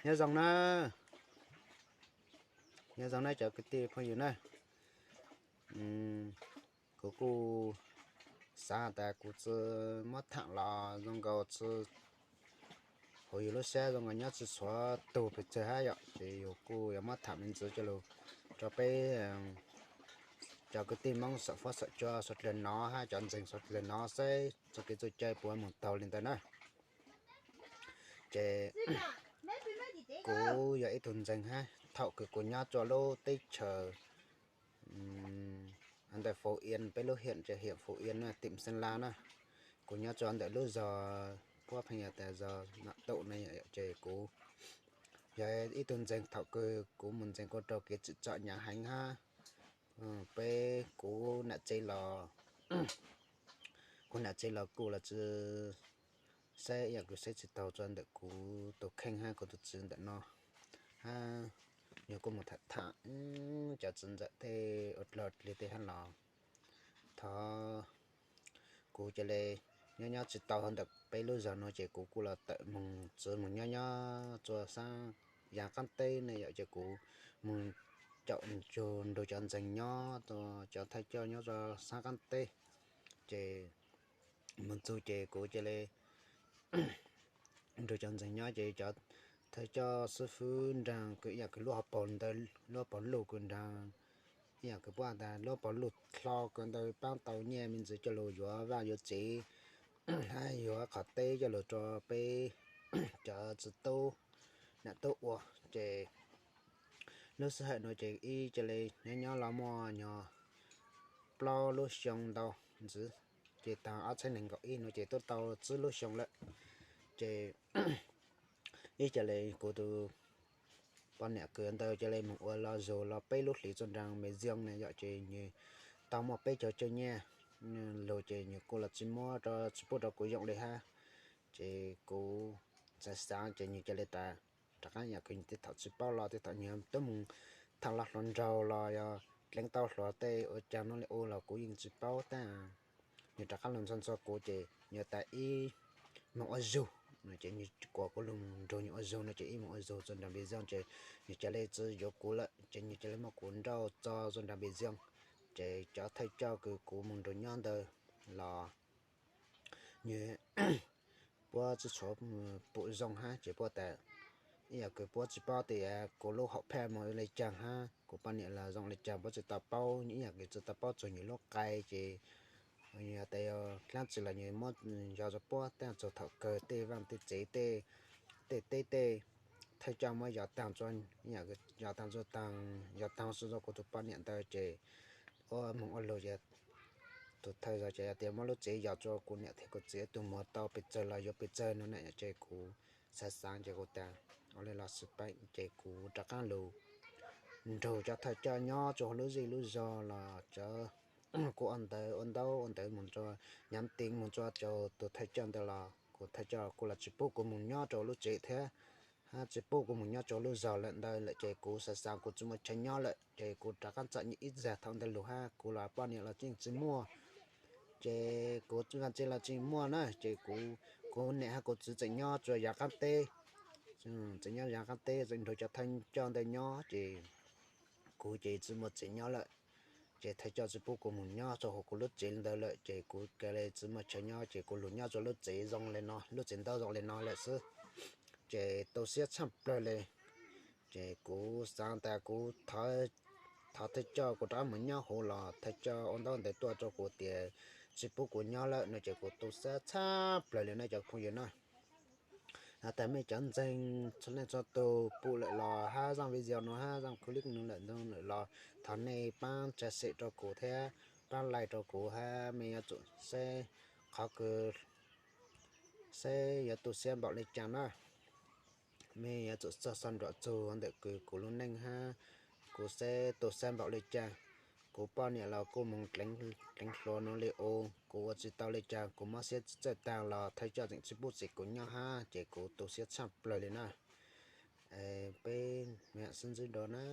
Nyob zoo na, nyob zoo na cov kwv tij phooj ywg na. Kuv kuj xav tas kuv tsis muab tham los zoo nkaus tsis, hauv yus lub siab zoo nkaus nyob tsis txhua tug pes tsawg hab yom, ces yus kuj yuav muab tham me ntsis coj lug rau peb cov kwv tij Hmoob saum fuab saum cua suav dlawg no hab cov ntseeg suav dlawg no saib txoj kev txoj cai puas moog taug li ntawd na. Ces kuv yog ib tug ntseeg hab thaum kws kuv nyob rua lub teb chaws ntawm Phú Yên, peb lub hiam ces hiam Phú Yên na, tỉnh Sơn La na. Kuv nyob rua ntawm lub zog puab pheej yog tas zog Nam Tụ na, ces kuv yog ib tug ntseeg thaum kws kuv mus ntseeg kuj raug kev tsim txom hnyav heev hab peb kuv nam tsev los, kuv nam tsev los kuj los tsis saib, yam kuv saib tsis taug rua ntawm kuv tus kheej hab kuv tus txiv ntawm no hab, yog kuj mus tham tham cov txiv ntxawm tej ua dlog dlig tej hab los thov kuv ca le nyob nyob tsis tau hauv ntawm peb lub zog no ces kuv kuj los tawm moog txwv moog nyob nyob rua sab yav qaab teb ne yom, ces kuv moog caum nrug cov ntseeg nyob, cov thawj coj nyob rua sab qaab teb, ces moog txug ces kuv ca le nrug cov ntseeg nyob ces cov thawj coj xib fwb nraag kws ib yam kws lub hauv paus ntawd, lub hauv paus lug kws nraag, ib yam kws puab tas lub hauv paus lug hlo kws ntawd paab tau nyiaj me ntsis coj lug yuav vaaj yuav tsev hab yuav qhov teb coj lug rua peb cov txiv tub nam tub ua. Ces lub sij hawm no ces ib ca le nyob nyob los muaj nyuag plaub lub xyoo ntau ntxiv, ces taag ob txhiab neeg nkaum ib no ces twb tau tsib lub xyoo lawm. Ces ib ca le kuv tus poj niam kws ntawd ca le moog ua los zug los peb lub hlis txug nraag Bình Dương ne yom, ces nwg tau muaj peb caug caug nyiaj lug ces nwg kuj los tsis muab rua, tsis pub rua kuv yoom li hab. Ces kuv xaav xaav ces nwg ca le tas rov qaab yam kws nwg tej thaum tsis paub los tej thaum nwg twb moog tham los hluas nraug los yog dleev tau hluas tej ua caag no li ua los kuv yeej tsis paub tab nwg rov qaab lug ntxhua ntxhua kuv ces nwg tas ib moog ua zug no ces nwg kuas kuv lug nrug nwg ua zug no ces ib moog ua zug txug nraag Bình Dương ces nwg ca le tsis yuav kuv lawm ces nwg ca le muab kuv nrauj tso txug nraag Bình Dương. Ces cov thawj coj kws kuv moog nrug nyob ntawd los nwg puab tsis tshua pum zoo hab ces puab tas ib yam kws puab tsis paub tias kuv lub hom phiaj moog li caag hab kuv poj niam los zoo li caag puab tsis tau paub, ib yam kws tsis tau paub txug nwg lub qai ces yog tas yog dlaab tsi los nwg muab yog rua puab tab txug thaum kawg tej vaaj tej tsev tej teb tej thawj coj muab yog taag rua, yog taag rua taag yog taag rua kuv tus poj niam ntawd ces ua moog ua lug ces tus thawj zog ces yog tias muab lub tsev yog rua kuv niam thiab kuv txiv ib tug muag tau pes tsawg los yuav pes tsawg no na ces kuv xaav xaav ces kuv tas ua li los xwb peb ces kuv rov qaab lug nrug cov thawj coj nyob rua huv lub zej lub zog los cov kuv ua ntawv ua ntaub ua ntawv moog rua, nhắn tin moog rua rau tus thawj coj ntawd los kuv thawj coj kuj los tsis pub kuv moog nyob rua lub tsev thiab hab tsis pub kuv moog nyob rua lub zog lawm ntawd lawm ces kuv xaav xaav kuv tsis muaj chaw nyob lawm ces kuv rov qaab txom nyem ib zag thaum ntawd lug hab kuv los poj niam los yeej tsis muaj. Ces kuv vaaj tse los tsis muaj na ces kuv, kuv niam hab kuv txiv tseem nyob rua yav qaab teb, tseem nyob yav qaab teb tseem nrug cov thawj coj ntawd nyob ces kuv ces tsis muaj tsev nyob lawm. Ces thawj coj tsis pub kuv moog nyob rua huv kuv lub tsev ntawd lawm ces kuv ca le tsis muaj chaw nyob ces kuv lug nyob rua lub tsev zoo li no, lub tsev ntaub zoo li no lawm xwb. Ces tu siab tshaj plawg li. Ces kuv xaav tas kuv thov thawj coj kuv rov moog nyob huv los thawj coj ua ntaub ntawv tuaj rua kuv tias tsis pub kuv nyob lawm no ces kuv tu siab tshaj plawg li na cov phooj ywg na. Has tas mej cov ntseeg txhua leej txhua tug pum lawm los hab zaaj video no hab zaaj clip no lawm ntau lawm los thov nej paab tsa xem rua kuv thiab paab like rua kuv hab mej yuav tsum saib qhov kws saib yuav tu siab npaum li cas na. Mej yuav tsum txog xog nruam txug ntawm kws kuv lub neej hab kuv saib tu siab npaum li cas. Kuv poj niam los kuj moog dleev hluas no li ua, kuv ua tsis tau li cas kuv mob siab txawj taag los thawj coj tseem tsis pub txim kuv nyob hab ces kuv tu siab tshaj plawg li na. Peb mam sib ntsib dua na.